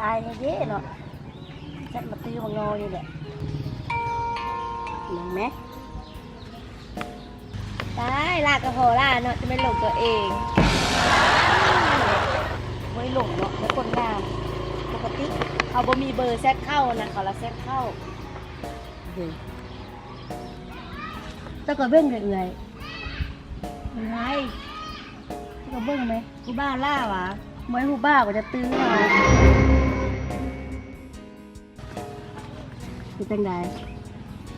ອາຍແທ້ເນາະ ສັດມາຕື້ບັກງໍນີ້ແຫຼະ ເບິ່ງແມະ. ຕາຍ ຫຼ້າກໍພໍຫຼ້າເນາະ ຈະແມ່ນຫຼົງຕົວເອງ. ບໍ່ໄດ້ຫຼົງເນາະ ແຕ່ຄົນງາມ ປົກກະຕິເຂົາບໍ່ມີເບີແຊັດເຂົ້ານະ ເຂົາລະແຊັດເຂົ້າ. ເຈົ້າກໍເບິ່ງເອື້ອຍ ເປັນໄງ ເຈົ້າກໍເບິ່ງແມະ. ຜູ້ບ່າວຫຼ້າຫວາ? ບໍ່ໃຫ້ຜູ້ບ່າວກໍຈະຕື້ເຮົາ. ເປັນຈັ່ງໃດ?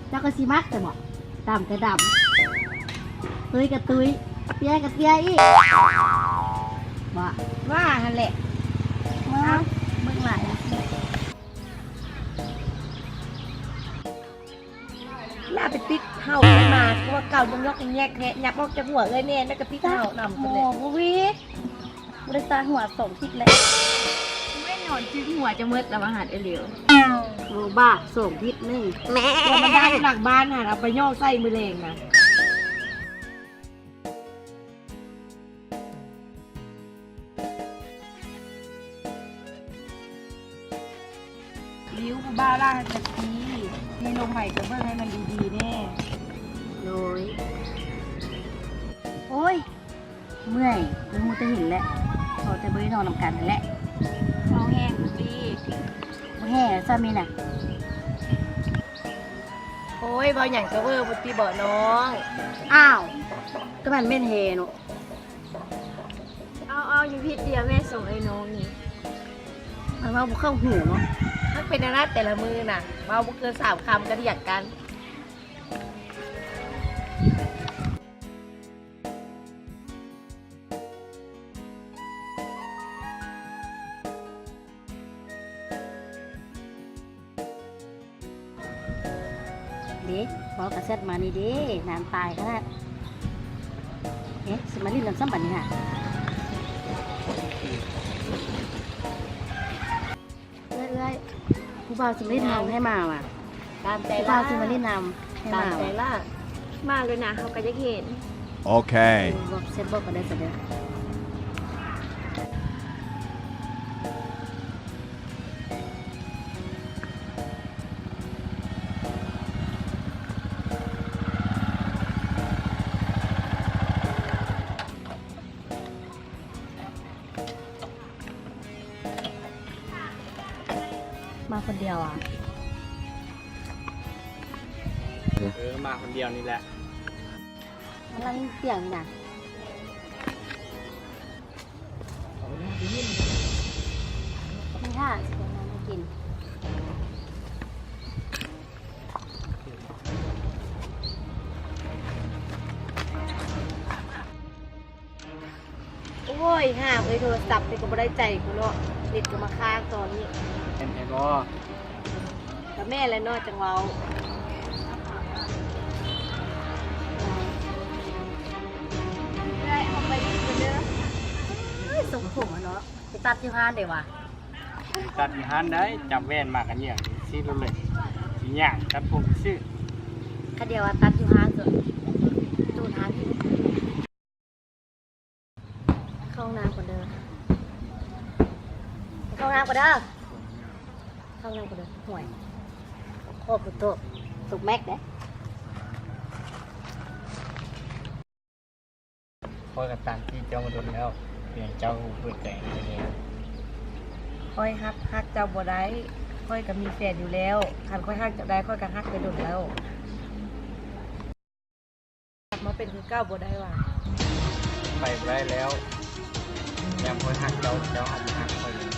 ເຈົ້າກໍຊິມັກຊະບໍ? ດຳກໍດຳ ຕຸ້ຍກໍຕຸ້ຍ ເຕ້ຍກໍເຕ້ຍອີກ ບໍ່? ວ່າຫັ້ນແຫຼະ ເບິ່ງຫຼາຍ. ລາວໄປຕິດເຫົ່າໃສ່ໝາ ຄືວ່າເກົ່າ ຍອກໆແຍກໆແທ້ ຫຍັບອອກຈາກຫົວເອື້ອຍແດ່ ແລ້ວກໍຕິດເຫົ່ານຳ ໂອ້ ບໍ່ມີ ບໍ່ໄດ້ສະຫົວສອງທິດແລ້ວ. ໂອ້ຍ ນອນຈຶ່ງຫົວຈະໝົດລະວ່າຫັ້ນ ເອີ ຫຼຽວ ໂອ້ ບາກສອງທິດໜຶ່ງ ແມ່ ມັນໄດ້ຢູ່ຫຼັງບ້ານຫັ້ນ ເອົາໄປຍອກໃສ່ມື້ແລງນະ. ບິວ ຜູ້ບ່າວລາວຫັ້ນກະຕີ ມີລົມໃຜກໍເບິ່ງໃຫ້ມັນດີໆແດ່. ໂດຍ. ໂອ້ຍ ເມື່ອຍ ບໍ່ຮູ້ແຕ່ເຫັນແຫຼະ ພໍແຕ່ບໍ່ໄດ້ນອນນຳກັນຫັ້ນແຫຼະ. ເມົາແຮງຕິ ບໍ່ແຮ່ຊ້ຳນີ້ນະ. ໂອ້ຍ ເວົ້າຫຍັງກະເວີພຸ້ນຕິບໍນ້ອງ. ອ້າວ ກະມັນແມ່ນແຮ່ເນາະ. ເອົາໆ ຢູ່ຜິດດຽວແມ່ ສອງເອື້ອຍນ້ອງນີ້ ມັນເວົ້າບໍ່ເຂົ້າຫູເນາະ. ມັນເປັນແນວນັ້ນແຕ່ລະມື້ນະ ເວົ້າບໍ່ເກີນສາມຄຳກະຖຽງກັນ. ເດ້ ເວົ້າກະແຊັດມານີ້ເດ້ ນານຕາຍຂະໜາດ. ເອະ ຊິມາຫຼິ້ນນຳຊ້ຳບັດນີ້ຫາ. ເອື້ອຍໆ ຜູ້ບ່າວຊິມາຫຼິ້ນນຳໃຫ້ມາຫວາ? ຕາມໃຈລາວ ຜູ້ບ່າວຊິມາຫຼິ້ນນຳໃຫ້ມາຫວາ? ຕາມໃຈລາວ ມາເລີຍນະ ເຮົາກະຢາກເຫັນ. ໂອເຄ ບອກ ແຊັດບອກກັນໄດ້ຊະເດີ. ມາຄົນດຽວຫວາ? ເອີ ມາຄົນດຽວນີ້ແຫຼະ. ກຳລັງຕຽງນະ ມີທ່າຊິເອົານ້ຳໃຫ້ກິນ. ໂອ້ຍ ຫາເອີຍ ໂທລະສັບນີ້ກະບໍ່ໄດ້ໃຈກູເນາະ ເນັດກະມາຄ້າງຕອນນີ້. ແມ່ນແທ້ບໍ່? ກະແມ່ນແຫຼະເນາະ ຈັ່ງເວົ້າ. ເອື້ອຍ ເຮົາໄປຫຼິ້ນກັນເດີ. ເອີຍ ຊົງຜົມຫັ້ນເນາະ ໄປຕັດຢູ່ຮ້ານເດຫວາ? ຕັດຢູ່ຮ້ານໃດ໋ ຈັບແວ່ນມາກະຍ່ຽງຊິໂລດເລີຍ ຊິຍ່າງຕັດຜົມຊື່. ຄະດຽວວ່າຕັດຢູ່ຮ້ານ ໂຕນຮ້ານ. ເຂົ້າຫ້ອງນ້ຳກ່ອນເດີ ເຂົ້າຫ້ອງນ້ຳກ່ອນເດີ ເຂົ້າຫ້ອງນ້ຳກ່ອນເດີ. ໂຫຍ ໂຄດໂຕກ ຕົກແມັກເດ້. ຂ້ອຍກະຕາມຈີບເຈົ້າມາດົນແລ້ວ ເປັນຫຍັງເຈົ້າບໍ່ເປີດໃຈໃຫ້ຂ້ອຍແດ່? ຂ້ອຍຮັບ ຮັກເຈົ້າບໍ່ໄດ້ ຂ້ອຍກະມີແຟນຢູ່ແລ້ວ. ຄັນຂ້ອຍຮັກເຈົ້າໄດ້ ຂ້ອຍກະຮັກແຕ່ດົນແລ້ວ. ກັບມາເປັນຄືເກົ່າບໍ່ໄດ້ຫວາ? ໄປບໍ່ໄດ້ແລ້ວ ຍາມຂ້ອຍຮັກເຈົ້າ ເຈົ້າອາດບໍ່ຮັກຂ້ອຍເລີຍ.